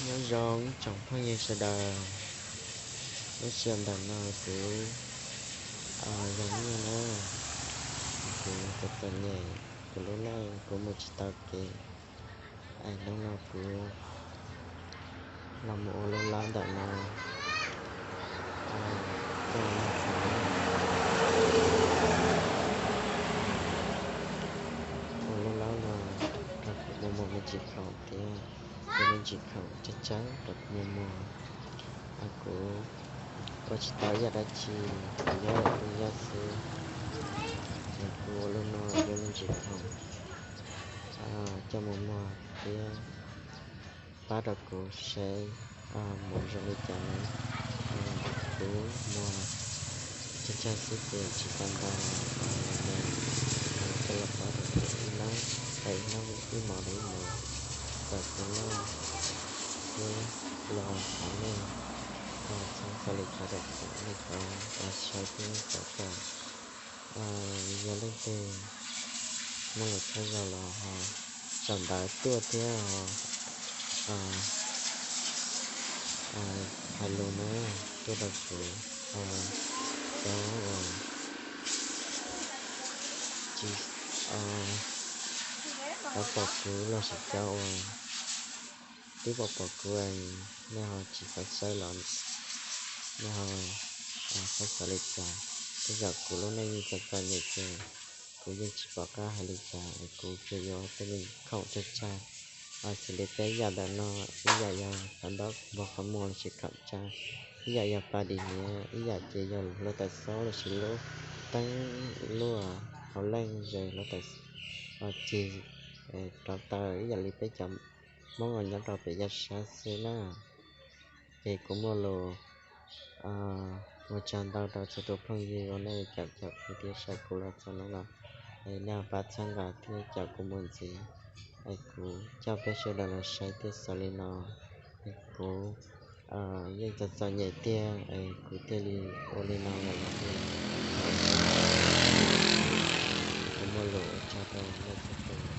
Nyob zoo tsoom phooj ywg sawv daws, lub sij hawm ntawm no kuv yog Nyiaj na, kuv txom txom nyem, kuv lub neej kuv mus tsis tau kev, es hnub no kuv los mus ua lub lab ntawm no, coj mus ua lub lab no rau kuv mus muag me ntsis khoom thiab, ua me ntsis khoom tsawg tsawg rau kuv mus muag. Kuv ua tsis tau ib yam dab tsi, kuv nyob ua ib yam xwb, es kuv ua lub no yuav me ntsis khoom coj mus muag thiab pab rau kuv seb mus zoo li cas na. Kuv muag tsawg tsawg xwb ces tsis tau ntau, los mus coj los pab rau kuv ib hnub, ib hnub ib hmos li ib hmos kom kuv noj thiab los thov nej txhob xav li cas rau kuv, nej thov saib thiab thov kom yog leej twg muaj lus thov zog los ho sau ntawv tuaj thiab ho hais lus na, tuaj rau kuv, cov uas tsis tau pom kuv los sis cov uas twb pom pom kuv, nej ho tsis xav saib los nej ho txhob xav li cas. Tej zaum kuv lub neej yeej txom txom nyem ces kuv yeej tsis pom qab hais li cas, kuv tsuas yuav tej me khoom tsawg tsawg, xws li peb yam ntawm no, ib yam yog xav ntaub npog qhov muag los sis khoom tsawg, ib yam yog pas dis hniav, ib yam ces yog hluav taws xob los sis lub teeb luaj hauv leej ze hluav taws cig rau taw ib yam li peb cov Hmoob uas nyob rau pem yaj sab xwb na. Ces kuv muaj lus ua tsaug ntau rau txhua tus phooj ywg uas nej caum caum kuv thiab saib kuv los txog hnub no. Es nej pab txhawb nqa thiab caum kuv mus ntxiv, es kuv coj peb sawv daws los saib thiab xaus li no. Es kuv yeej txom txom nyem tiag es kuv thiaj li ua li no lawm los kuv muaj lus ua tsaug rau nej txhua tus.